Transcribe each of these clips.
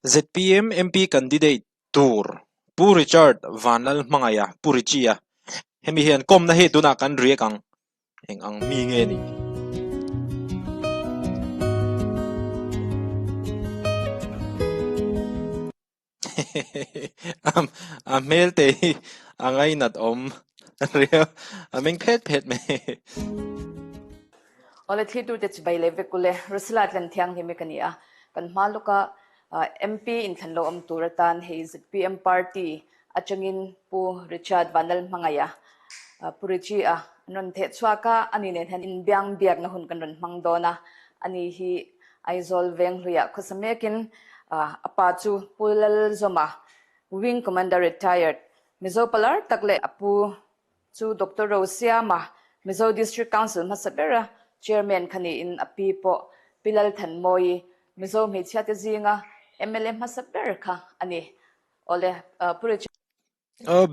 ZPM MP candidate tur Pu Richard Vanlalhmangaia, Pu Richie-a hemi hian kawmna hi tunah kan riak ang. Eng ang mi nge ni? A hmel te hi a ngainat awm riau, a meng phet phet mai. Awle thlitu te chibai leh vek ule, Rusila tlen thianghlim hi ka ni a, kan hma lawka MP inthlan lo awm tur atan hei zpm party atangin Pu Richard Vanlalhmangaia, Pu Richie-a an rawn theh chhuak a, ani nen hian inbiang biakna hun kan rawn hmang dawn a, ani hi Aizawl Venghluiah khawsa mekin a pa chu Pu Lalzawma, Wing Commander Retired, Mizo palar tak leh a pu chu Doctor Rosiama, Mizo District Council hmasa bera Chairman kha niin a pi pawh Pi Lalthanmawii, Mizo hmeichhiate zinga mla hmasa ber kha a ni. Awle, Pu Richard.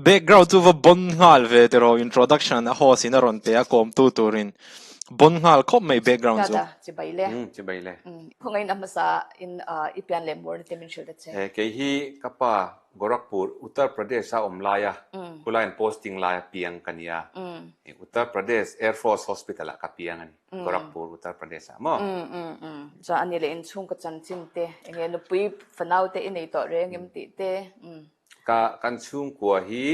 Background chu va bon nghal ve tiraw introduction a host in a rawn pe a kawmtu turin bon nghal khawp mai background chu. Tata chibai le. Umm chibai le. Khawngaih in a hmasa in i pian leh mur na te min hrilh ta che. Kei hi ka pa Gorakhpur Uttar Pradesh a awm lai a khulai an posting lai a piang ka nia. Uttar Pradesh Air Force Hospital ah ka piang a ni Gorakhpur Uttar Pradesh ah maw. Chuan ani leh inchhung ka chanchin te enge nupui fanau te i nei tawh reng em tih te. Ka kan chhungkua hi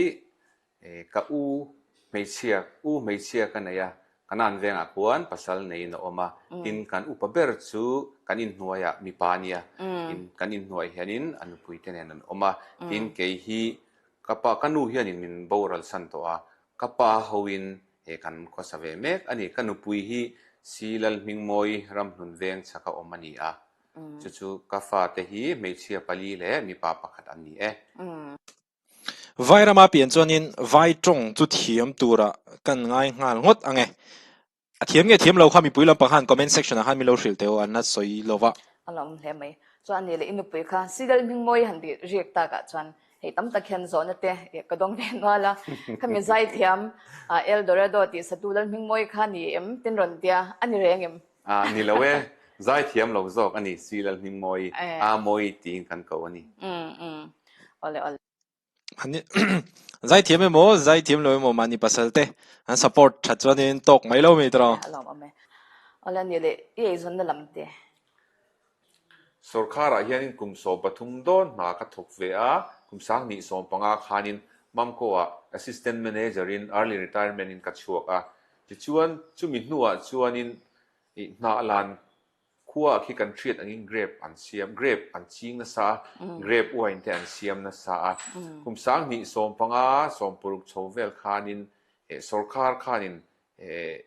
ka u hmeichhia u hmeichhia ka nei a, ka nan vengah khuan pasal neiin a awm a, tin kan upa ber chu kan inhnuaiah mipa a nia, tin kan inhnuai hianin a nupui te nen an awm a, tin kei hi ka pa ka nu hianin min boral san tawh a, ka pa hoin he kan khawsa ve mek a ni, ka nupui hi Silalhmingmawi ramhlun veng chhaka awm a ni a, Chu chu ka fate hi hmeichhia pali leh mipa pakhat an ni e. Vai rama pian chuanin vai tawng chu thiam tura kan ngai nghal ngawt ang e. A thiam nge thiam lo kha mipui lampang khan comment section ah khan min lo hrilh teh u an la sawi lo va. A lo awm hle mai. Chuan ani leh i nupui kha Sidal Hmingmawi han tih riak takah chuan hei tam tak hian zawhna te ka dawng ve nual a. Khami zaithiam El Dorado tih satu Lalhmingmawi kha ni em tin rawn tia a ni reng em? A ni lo e, zaithiam lo zawk a ni, si Lalhmingmawi, A Mawi tiin kan ko a ni. Awle awle. Mahni zaithiam emaw zaithiam lo emaw mahni pasal te an support that chuanin tawk mai lo mi tawh. A lawm awm e. Awle a ni leh i eizawnna lam te. Sorkharah hianin kum 13 dawn hna ka thawk ve a, kum 2015 khanin Mamco-ah Assistant Manager-in Early Retirement-in ka chhuak a, Tichuan, chumi hnuah chuanin ih hnah lan khuaah khi kan hriat angin grape an siam, grape an ching nasa a, grape wine te an siam nasa a. Kum 2015, 16 chho vel khanin eh sorkar khanin eh.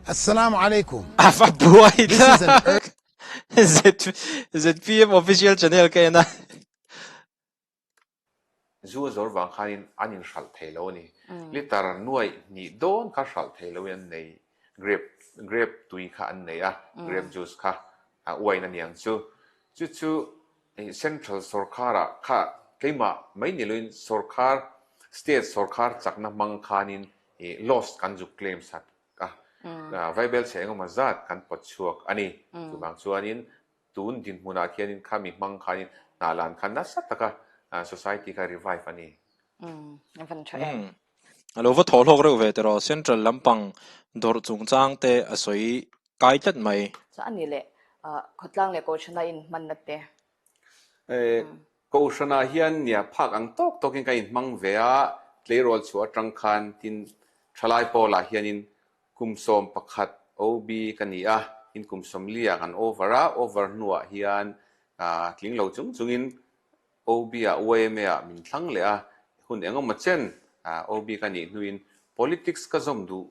Assalamu alaikum. A va buai This is an tak! ZPM official channel ka en a. Zu a zawr vang khanin an inhralh thei lo a ni. Litre nuaih hnih dawn kha hralh thei loin an nei. Grape, grape tui kha an nei a, grape juice kha a wine a niang chu. Chu chu central sorkharah kha keimah mai ni loin sorkhar, state sorkhar chakna hmang khanin loss kan zuk claim sak a. Vaibel chhe engemaw zat kan pawt chhuak a ni. Chuvang chuanin Tun dinhmunah khianin khami hmang khanin hna lan kha nasa taka society kha revive a ni. Umm, a van tha em. A lo va thaw hlawk reuh ve tiraw, Central lampang dawrh chungchang te a sawi kai tlat mai. Chuan a ni leh khawtlang leh Kohhrana inhmanna te. Kohhranah hian nia phak ang tawk tawkin ka inhmang ve a, tleirawl chhuah atang khan tin thalai pawlah hianin Kum 11 OB ka ni a, in kum 40 ah kan over a, over hnuah hian tling lo chung chungin OB ah YMA ah min thlang leh a, hun engemaw chen OB ka nih hnuin politics ka zawm duh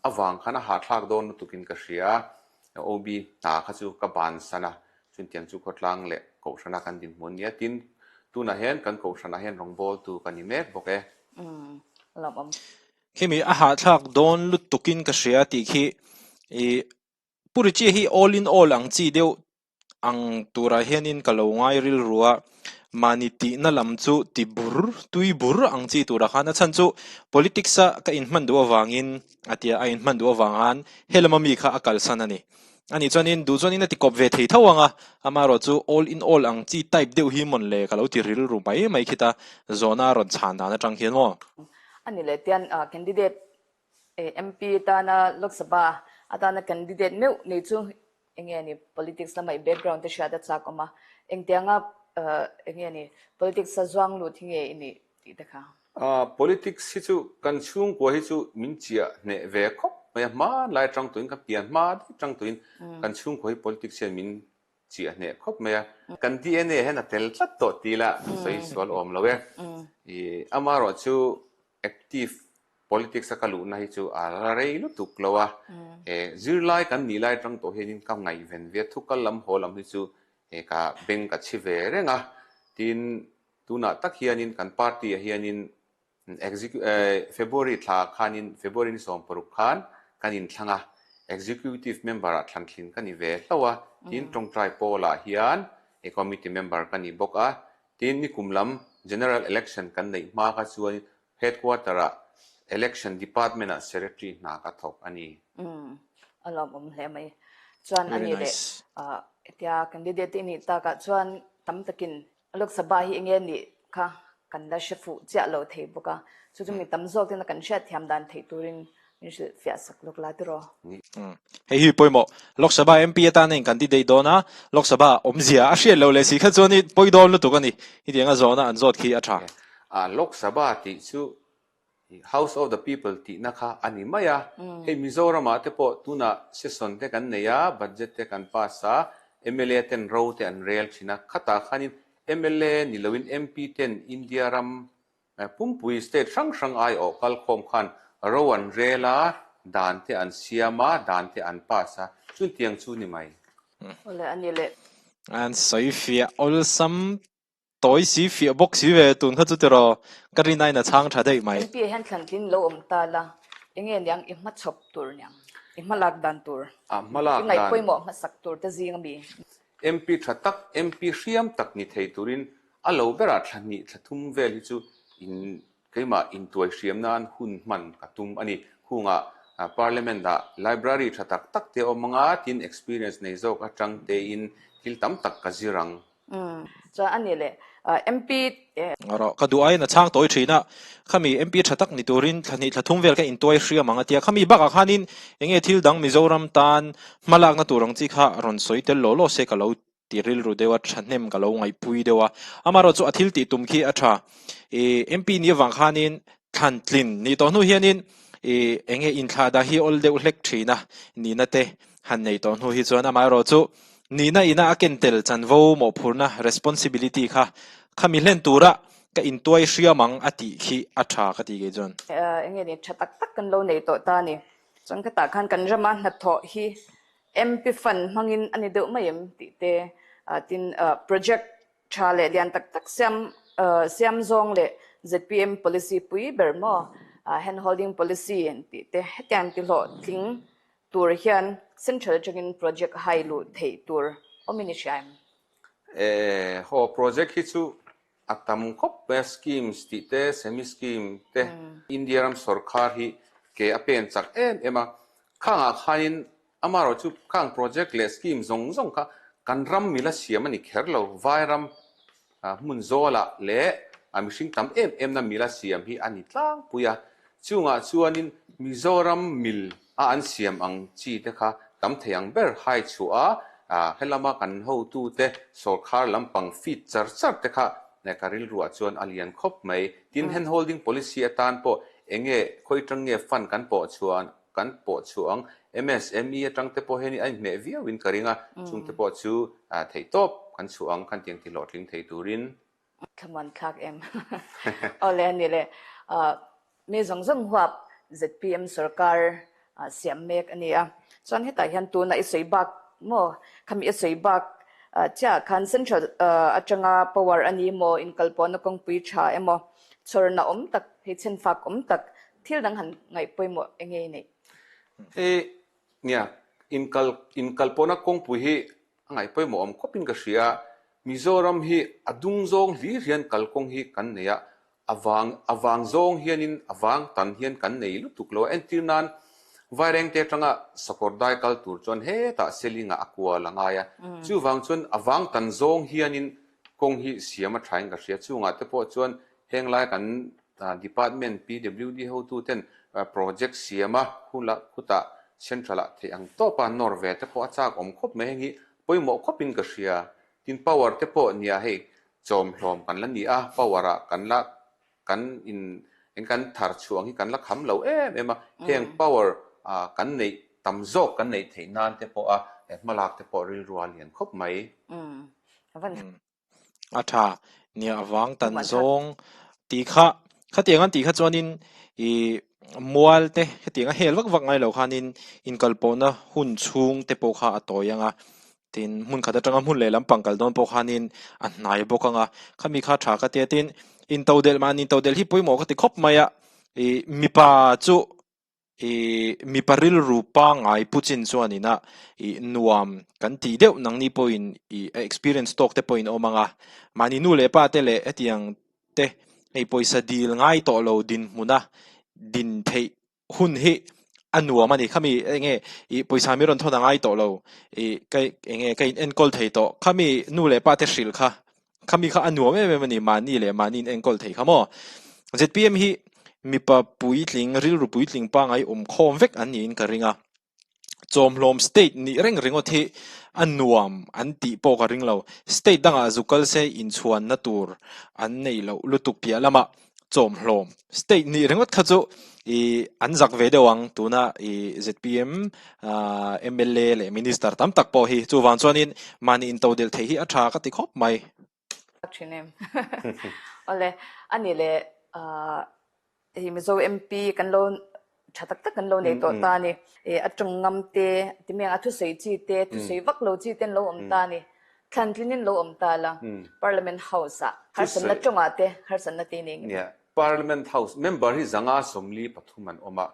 avang khan a hahthlak dawn lutukin ka hria a, OB hna kha chu ka bansan a, chuntiang chu khawtlang leh kohhrana kan dinhmun a nia, tin tunah hian kan kohhranah hian rawngbawltu ka ni mek bawk e. Umm, lawmawm. Khimi a hahthlak dawn lutukin ka hria tih khi ih Pu Richie hi all in all ang chi deuh ang turah hianin ka lo ngai rilru a, mahni tihna lam chu ti bur, tui bur ang chi turah khan a chhan chu politics a ka inhman duh avangin a tia a inhman duh avang khan he lama mi kha a kalsan a ni. Ani chuanin duh chuanin a ti kawp ve thei tho ang a, amaherawh chu all in all ang chi type deuh hi mawn le ka lo ti rilru mai mai khita zawhna a rawn chhan dan atang hian maw. Ani leh tian candidate MP tana Lok Sabha atana candidate meuh nei chu enge ni politics lama i background te hriat a chak awm a, engtianga enge ni politics a zuang lut hi nge i nih tih te kha. Politics hi chu kan chhungkua hi chu min chiah hneh ve khawp mai a, hmanlai atang tuin kan pian hma daih atang tuin kan chhungkua hi politics hian min chiah hneh khawp mai a. Kan DNA hian a tel tlat tawh ti ila sawi sual awm lo e. Amaherawh chu active politics a ka luhna hi chu a la rei lutuk lo a, zirlai kan nih lai atang tawh hianin ka ngaihven ve a, thukal lam haw lam hi chu ka beng ka chhi ve reng a, tin Tunah tak hianin kan party-ah hianin February thla khanin February ni 16 khan kan inthlang a, Executive member-ah thlantlin ka ni ve hlauh a, tin tawngtai pawlah hian committee member ka ni bawk a, tin nikum lam General Election kan neih hma kha chuan Headquarter-ah Election Department-ah Secretary hna ka thawk a ni. Umm, a lawmawm hle mai. Chuan a ni leh, hetia candidate i nih takah chuan tam takin Lok Sabha hi enge nih kha kan la hre fuh chiah lo thei bawk a, chu chu mi tam zawk ten a kan hriat thiam dan theih turin min hrilh fiah sak lawk la tiraw. Hei hi pawimawh. Lok Sabha MP atan a in kan ti daih dawn a, Lok Sabha awmzia a hriat loh leh si kha chuan i pawi dawn lutuk a ni. Hetiang a zawhna an zawt khi a tha. Lok Sabha tih chu House of the People tihna kha a ni mai a. Hei Mizoramah te pawh tunah session te kan nei a, budget te kan pass a, mla ten ro te an rel thin a. Khatah khanin mla ni loin MP ten India ram pumpui state hrang hrang aiawh kalkhawm khan ro an rel a, dan te an siam a, dan te an pass a, chutiang chu ni mai. Awle a ni leh. An sawi fiah awlsam Tawi si fiah bawk si ve tun kha chu tiraw ka rin aiin a chhang tha daih mai. MP ah hian thlantlin lo awm ta la, enge niang i hmachhawp tur niang, i hmalak dan tur, i ngaihpawimawh hmasak tur te zing ami. MP tha tak, MP hriam tak ni thei turin a lo berah thla hnih thla thum vel hi chu in keimah intuai hriam nan hun hman ka tum a ni. Khungah Parliament ah library tha tak tak te awm anga tin experience nei zawk atang tein thil tam tak ka zir ang. Umm chuan a ni le MP. Rawh ka duh aiin a chhang tawi thin a, khami MP tha tak ni turin thla hnih thla thum vel ka intuai hriam ang a tia, khami bakah khanin enge thil dang Mizoram tan hmalakna tur ang chi kha rawn sawi tel law law se ka lo ti rilru deuh a, thahnem ka lo ngaihpui deuh a, amaherawhchu a thil tih tum khi a tha. Ih MP ni avang khanin Thlan tlin nih tawh hnu hianin i enge inthlah dah hi awl deuh hlek thin a, nihna te han nei tawh hnu hi chuan amaherawh chu nihna ina a ken tel chanvo mawhphurhna, responsibility, kha khami hlen tura ka intuai hriam ang a tih khi a tha ka ti kei chuan. Enge ni tha tak tak kan lo nei tawh ta a ni. Chuan khatah khan kan rama hnathawh hi MP fund hmangin a ni deuh mai em tih te tin project Tha leh lian tak tak siam siam zawng leh zpm policy pui ber maw hand holding policy an tih te hetiang ti hlawhtling tur hian central atangin project hai luh theih tur awmin i hria em? E haw project hi chu a tam khawp mai a, schemes tih te semi scheme te India ram sawrkhar hi ke a pen chak em em a, khangah khanin Amaherawh chu khang project leh scheme zawng zawng kha kan ram mila siam a ni kher lo. Vairam hmun zawlah leh mihring tam em emna mila siam hi a ni tlangpui a. Chungah chuanin Mizoram mil a an siam ang chi te kha tam thei ang ber hai chhuah a, helama kan hotute sawrkhar lampang feed char char te kha ka rilruah chuan a lian khawp mai. Tin, hand holding policy atan pawh enge khawi tang nge fund kan pawh chhuah Kan pawh chhuah ang. MSME atang te pawh hian a inhmeh viau in ka ring a, chung te pawh chu theih tawp kan chhuah ang khan tiang ti hlawhtling thei turin. Thlamuan thlak em? Awle a ni le. Mi zawng zawng huap zpm sorkar siam mek a ni a. Chuan hetah hian tuna i sawi bak maw? Khami i sawi bak chiah khan central atanga power a ni maw? Inkalpawhna kawngpui tha emaw? Chhawrna awm tak, hei chhenfak awm tak Thil dang han ngaih pawimawh eng nge i neih? Hei nia, inkal inkalpawhna kawngpui hi a ngaih pawimawh awm khawpin ka hria. Mizoram hi a dung zawng hlir hian kalkawng hi kan nei a, a vang a vang zawng hianin a vang tan hian kan nei lutuk lo a. Entir nan Vairengte atanga sakawr dai kal tur chuan hetah Selingah a kual a ngai a, chuvang chuan a vang tan zawng hianin kawng hi siam a thain ka hria. Chungah te pawh chuan heng lai kan department PWD hotuten project siam a hula khutah central ah theih ang tawpa nawr ve te pawh a chak awm khawp mai. Heng hi pawimawh khawpin ka hria. Tin power te pawh nia hei chawmhlawm kan la ni a, power ah kan la kan in eng kan thar chhuah ang hi kan la kham lo em em a, heng power kan neih tam zawk kan neih theih nan te pawh a hmalak te pawh rilru a lian khawp mai. A tha nia avang tan zawng tih kha khatiang an tih kha chuanin i mual te hetiang a hel vak vak ngai lo khanin inkalpawhna hun chhung te pawh kha a tawi ang a. Tin, hmun khat atanga hmun leh lampang kal dawn pawh khanin a hnai bawk ang a, khami kha tha ka tia tin, intodelh mahni intodelh hi pawimawh ka ti khawp mai a, ih mipa chu ih mipa rilru pangngai pu chin chuan ina ih nuam kan tih deuh nangni pawhin ih a experience tawk te pawhin a awm ang a, mahni nu leh pa te leh hetiang te hei pawisa dil ngai tawh lo dinhmuna din theih hun hi a nuam a ni. Khami enge i pawisa mi rawn thawn a ngai tawh lo. I ka enge ka in enkawl thei tawh. Khami nu leh pa te hrilh kha khami kha a nuam em em a ni. Mahni leh mahni in enkawl thei kha maw. ZPM hi mipa puitling rilru puitling pangai awm khawm vek an niin ka ring a. Chawmhlawm state nih reng ringawt hi a nuam an tih pawh ka ring lo. State dangah zu kal se inchhuanna tur an nei loh lutuk piah lamah chawmhlawm state nih ringawt kha chu ih an zak ve deuh ang tuna ih zpm ah mla leh minister tam tak pawh hi chuvang chuanin mahni intodelh theih hi a tha ka ti khawp mai. Thin em. Awle ani leh ah Hei Mizo MP kan lo tha tak tak kan lo nei tawh ta a ni. A tawng ngam te, ti mai ang a thusawi chi te, thusawi vak lo chi te an lo awm ta a ni. Thlantlin in lo awm ta la, Parliament House ah harsatna tawngah te harsatna te nei ngei. Nia, Parliament House member hi zanga 43 an awm a,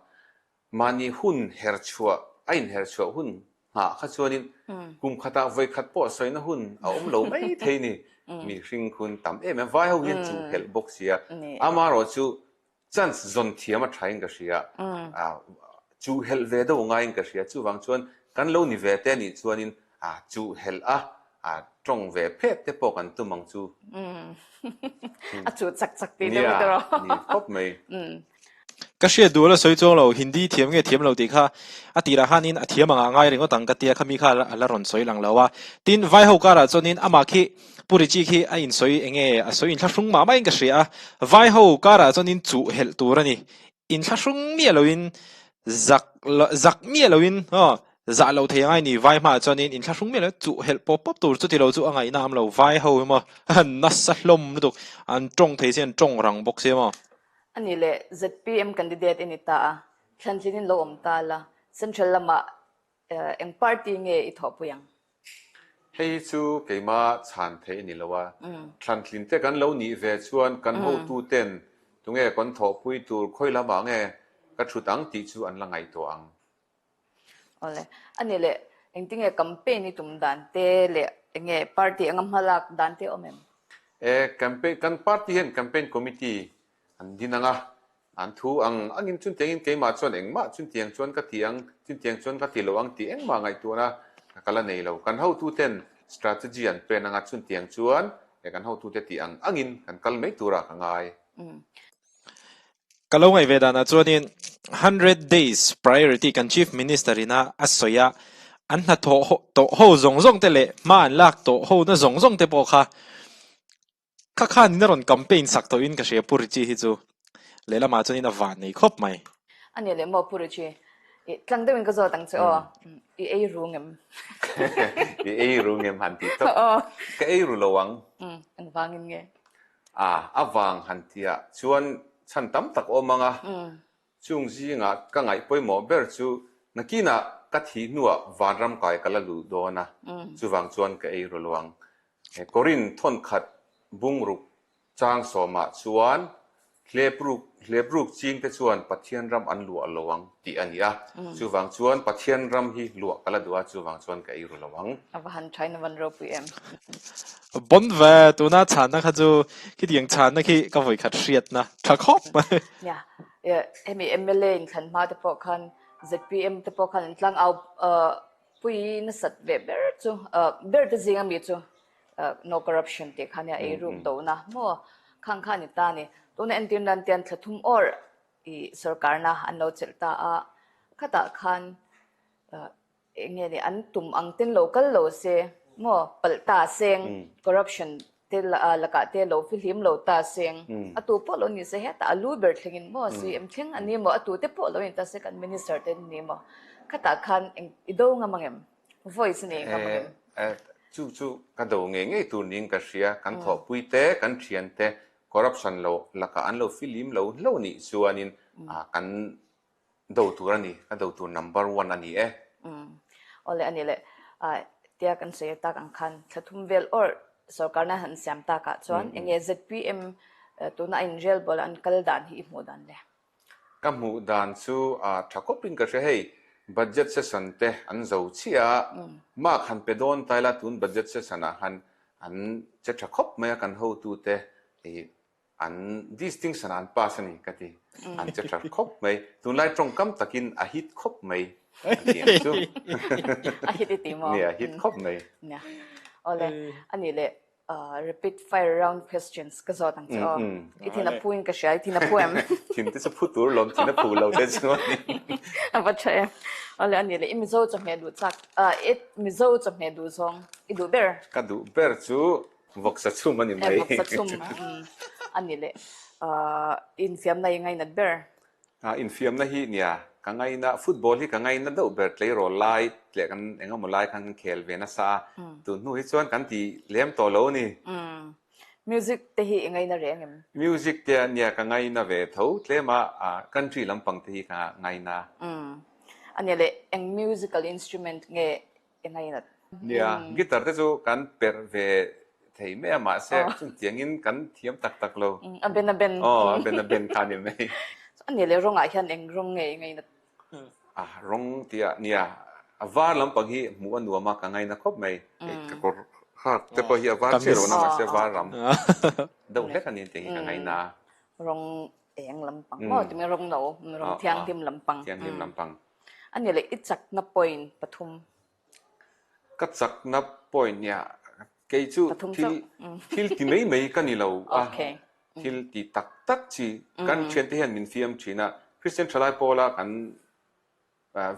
Mahni hun herchhuah, a inherchhuah hun nghah kha chuanin kum khatah vawi khat pawh sawina hun a awm lo mai thei ni. Mihring hun tam em em, vai ho hian chuhhelh bawk sia. Amaherawh chu chance zawn thiam a thain ka hria, chuhhelh ve deuh ngaiin ka hria. Chuvang chuan kan lo ni ve te a nih chuanin chuhhelh a tawng ve phet te pawh kan tum ang chu. A chuh chak chak tih deuh te rawh. Nia, ni khawp mai. Ka hriat duh la sawi chuang lo, Hindi thiam nge thiam lo tih kha a tirah khanin a thiam angah ngai ringawt ang ka tia khami kha a la rawn sawi lang lo a. Tin, vai ho karah chuanin amah khi Pu Richie khi a insawi enge a sawi inthlahrung mah mahin ka hria a, vai ho karah chuanin chuh helh tur a ni. Inthlahrung miah loin zak zak miah loin aw zah loh thei angai ni vai hmaah chuanin inthlahrung miah loin chuh helh pawp pawp tur chuti lo chu a ngaihna am lo vai ho hi maw nasa hlawm lutuk an tawng thei si an tawng rang bawk si maw. A nih leh zpm candidate i ni ta a, thlantlin in lo awm ta la, Central lamah eng party nge i thawhpui ang? Hei hi chu keimah chhan theih a ni lo a, thlantlin te kan lo nih ve chuan kan hotu ten tunge kan thawhpui tur khawi lamah nge ka thut ang tih chu an la ngaihtuah ang. Awle, a nih leh engtinge campaign i tum dan te leh enge party anga hma lak dan te awm em? E, campaign, kan party hian campaign committee an din ang a, an thu ang angin chuntiangin keimah chuan engmah chuntiang chuan ka ti ang, chuntiang chuan ka ti lo ang tih engmah ngaihtuahna ka la nei lo. Kan hotuten strategy an pen ang a, chuntiang chuan kan hotute tih ang angin kan kal mai turah ka ngai. Ka lo ngaih ve danah chuanin hundred days priority kan Chief Minister ina a sawi a, an hnathawh tawh ho zawng zawng te leh hma an lak tawh ho na zawng zawng te pawh kha kha khanin a rawn campaign sak tawhin ka hria Pu Richie hi chu lehlamah chuanin a van nei khawp mai. A nih leh maw Pu Richie, i tlang deuhin ka zawt ang che aw, i ei ru ngem? I ei ru ngem han tih tawp, ka ei ru lo ang. Engvangin nge? A, a vang han tiah chuan chhan tam tak awm ang a, chung zingah ka ngaih pawimawh ber chu nakinah ka thih hnuah vanram kai ka la luh dawn a, chuvang chuan ka ei ru lo ang. Korin thawnkhat bungruk chang sawmah chuan hlepruk hlepruk chingte chuan Pathian ram an luah lo ang tih a ni a, chuvang chuan Pathian ram hi luah ka la duh a, chuvang chuan ka ei ru lo ang. A va han thain a van ropui em. Bon ve, tuna chhanna kha chu khitiang chhanna khi ka vawikhat hriatna tha khawp mai. Nia, hemi mla inthlan hma te pawh khan ZPM te pawh khan an tlang au pui nasat ve ber chu ber te zing ami chu no corruption tih kha nia ei ruk do na maw khang kha a ni ta a ni. Tuna entir nan tian thla thum awr i sorkarna an lo chelh ta a, khatah khan Eng nge ni an tum ang ten lo kal lo se maw palh ta seng corruption te lakah te lo fihlim lo ta seng a tu pawh lo ni se hetah a lu ber thleng in maw CM thleng a ni maw a tu te pawh lo in ta se kan minister te an ni maw khatah khan eng i do ngam ang em voice nei ngam ang em. Chu chu ka do ngei ngei tur niin ka hria kan thawhpui te kan thian te corruption lo lakah an lo fihlim lo hlo nih chuanin kan Do tur a ni, ka do tur number one a ni e. Umm. Awle a ni le. Tia kan sawi tak ang khan thla thum vel awrh sorkarna han siam takah chuan eng nge zpm tuna a inrel bawl an kal dan hi i hmuh dan le? Ka hmuh dan chu tha khawpin ka hria hei budget session te an zo chiah a, mark han pe dawn ta ila tun budget session ah khan an che tha khawp mai a kan hotute i An distinction an pass a ni ka ti. An che tha khawp mai. Tunlai tawngkam takin a hit khawp mai an ti ang chu. A hit i ti maw? Nia, a hit khawp mai. Nia. Awle, a nih leh rapid fire round questions ka zawt ang che aw. I thin a phu in ka hria, i thin a phu em? Thin te chu phu tur lawm, thin a phu lo te chu a ni. A va tha em. Awle, a nih leh i Mizo chawhmeh duh chak, i Mizo chawhmeh duh zawng i duh ber? Ka duh ber chu Vawksa chhum a ni mai. Vawksa chhum a ni leh. Infiamna i ngainat ber? Infiamna hi nia, ka ngaina, football hi ka ngaina deuh ber tleirawl lai leh kan eng emaw lai khan kan khel ve nasa a, tun hnu hi chuan kan ti lem tawh lo a ni. Music te hi i ngaina reng em? Music te nia ka ngaina ve tho tlem a, country lampang te hi ka ngaina. A nia leh, eng musical instrument nge I ngainat. Nia, guitar te chu kan perh ve thei mai a, mahse chutiangin kan thiam tak tak lo. A ben a ben. Aw, a ben a ben kha a ni mai. A nia leh rawngah hian eng rawng nge i ngainat? A rawng tia, nia, a var lampang hi hmuh a nuam a, ka ngaina khawp mai. Ka kawr hak te pawh hi a var chiah lo na, mahse a var lam deuh hlek a ni tih hi ka ngaina. Rawng eng lampang maw? Tinge rawng no, rawng thianghlim lampang. Thianghlim lampang. A ni leh i chakna point pathum. Ka chakna point nia kei chu thil thil ti mai mai ka ni lo a, thil ti tak tak chi kan thiante hian min fiam thin a, Christian thalai pawla kan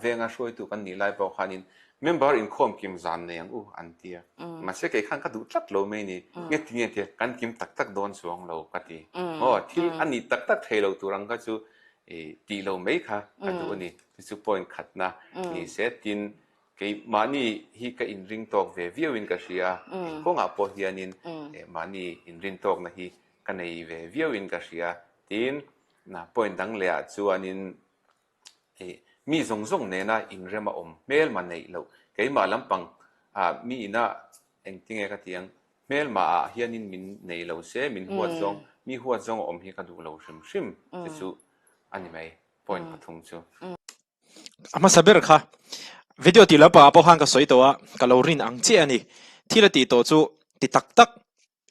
venga hruaitu kan nih lai pawh khanin member inkhawm kim zan nei ang u an ti a, mahse kei khan ka duh tlat lo mai ni, nge ti nge tia kan kim tak tak dawn chuang lo ka ti, aw thil a ni tak tak thei lo tur ang kha chu I tih lo mai kha ka duh a ni. Chu chu point khatna ni se. Tin, keimahni hi ka inring tawk ve viauin ka hria. Eng kawngah pawh hianin mahni inrin tawkna hi ka nei ve viauin ka hria. Tin, point dang lehah chuanin mi zawng zawng nena inrem a awm hmelma neih loh. Keimah lampang mi ina engtinge ka ti ang? Hmelmah ah hianin min nei lo se, min huat zawng, mi huat zawng a awm hi ka duh lo hrim hrim te chu a ni mai, point pathum chu. A hmasa ber kha video tih lampangah pawh khan ka sawi tawh a, ka lo rin ang chiah a ni. Thil a tih tawh chu ti tak tak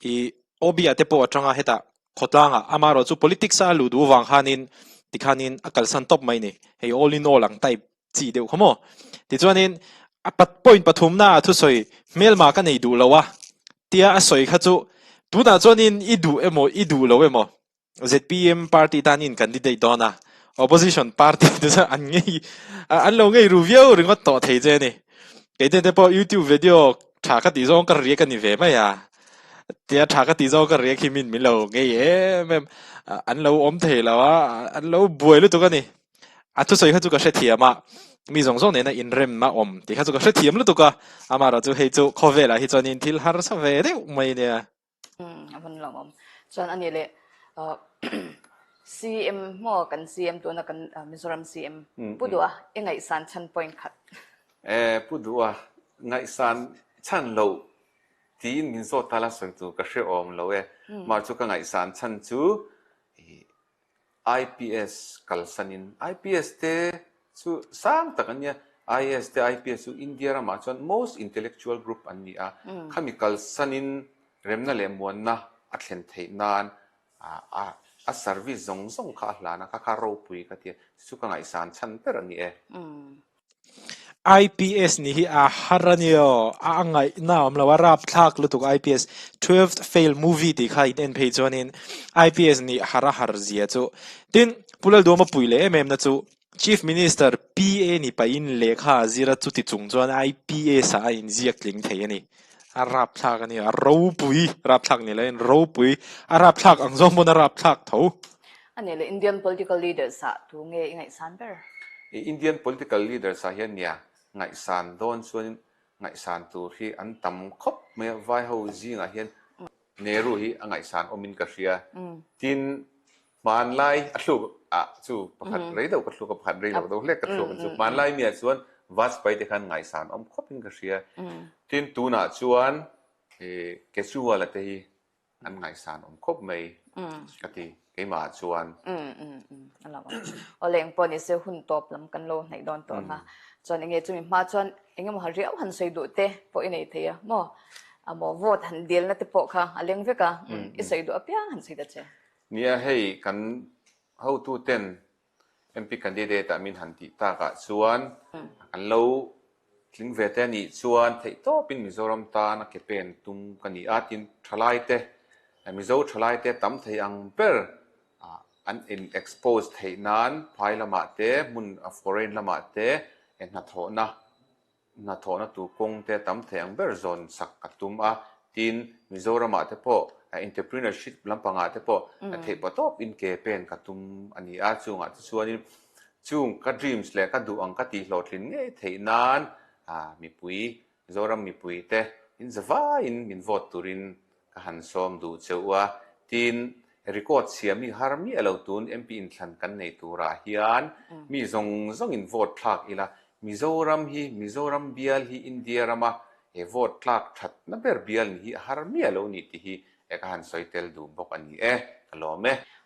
i OB ah te pawh atanga hetah khawtlangah amaherawh chu politics a luh duh vang khanin tikhanin a kalsan tawp mai a ni. Hei all in all ang type chi deuh kha maw? Tichuanin a pat point pathumna a thusawi hmelma ka nei duh lo a tia a sawi kha chu tunah chuanin i duh emaw i duh lo emaw zpm party tanin candidate dawn a opposition party te chuan an ngei an lo ngei ru viau ringawt tawh thei che a ni. Kei te te pawh youtube video tha ka tih zawng ka riak a ni ve mai a tia tha ka tih zawng ka riak hi min min lo ngei em em an lo awm thei lo a an lo buai lutuk a ni. A thusawi kha chu ka hrethiam a, mi zawng zawng nena inrem a awm tih kha chu ka hrethiam lutuk a, amaherawh chu hei chu khawvelah hi chuanin thil harsa ve deuh mai nia. Umm a van lawmawm. Chuan a ni leh CM maw kan CM tuna kan Mizoram CM Pu Duha i ngaihsan chhan point khat. E Pu Duha ngaihsan chhan loh tiin min zawt ta la sawi tur ka hre awm lo e. Mah chu ka ngaihsan chhan chu i IPS kalsanin IPS te chu sang tak an nia, IAS te IPS chu India ramah chuan most intellectual group an ni a, khami kalsanin remna leh muanna a thlen theih nan a a service zawng zawng kha a hlan a, kha kha ropui ka ti a, chu chu ka ngaihsan chhan ber a ni e. IPS nih hi a har a ni aw, a ngaihna a awm lo, a rapthlak lutuk IPS Twelfth Fail movie tih kha in en phei chuanin IPS nih har a har zia chu. Tin, Pu Lalduama pui leh em em na chu Chief Minister PA ni pahin lehkha a zir a, chuti chung chuan IPS ah a inziak tling thei a ni. A rapthlak a ni, a ropui, rapthlak ni loin ropui, a rapthlak ang zawng pawn a rapthlak tho. A nih leh Indian political leaders ah tu nge i ngaihsan ber? I Indian political leaders ah hian nia ngaihsan dawn chuan ngaihsan tur hi an tam khawp mai a, vai ho zingah hian Nehru hi a ngaihsan awmin ka hria. Tin, hmanlai a thluk ah chu pakhat rei deuh ka thluk a, pakhat rei lo deuh hlek ka thluk ang chu. Hmanlai mi ah chuan Vajpayee te khan ngaihsan awm khawpin ka hria. Tin, tunah chuan Kejriwal-a te hi An ngaihsan awm khawp mai ka ti keimah ah chuan. A lo ang. Awle engpawh ni se hun tawp lam kan lo hnaih dawn tawh ang a. Chuan enge chumi hma chuan engemaw ha riau han sawi duh te pawh i nei thei a maw? A maw vote han dilna te pawh kha a leng vek a, i sawi duh apiang han sawi ta che. Nia hei kan hotu ten MP candidate ah min han tih takah chuan kan lo tling ve te a nih chuan theihtawpin Mizoram tan a ke pen tum ka ni a, tin thalaite, Mizo thalaite tam thei ang ber an in expose theih nan phai lamah te hmun foreign lamah te hnathawhna Hnathawhna tur kawng te tam thei ang ber zawn sak ka tum a, tin Mizoramah te pawh entrepreneurship lampangah te pawh theih pawh tawp in ke pen ka tum a ni a, chungah te chuanin chung ka dreams leh ka duh ang ka tih hlawhtlin ngei theih nan mipui Mizoram mipui te in zavaiin min vote turin Ka han sawm duh che u a, tin, record chhia mi har miah lo tun MP inthlan kan nei turah hian mi zawng zawngin vote thlak ila, Mizoram hi, Mizoram bial hi India rama he vote tlak thatna ber bial ni hi a har miah lo ni tih hi ka han sawi tel duh bawk a ni e, ka lawm e.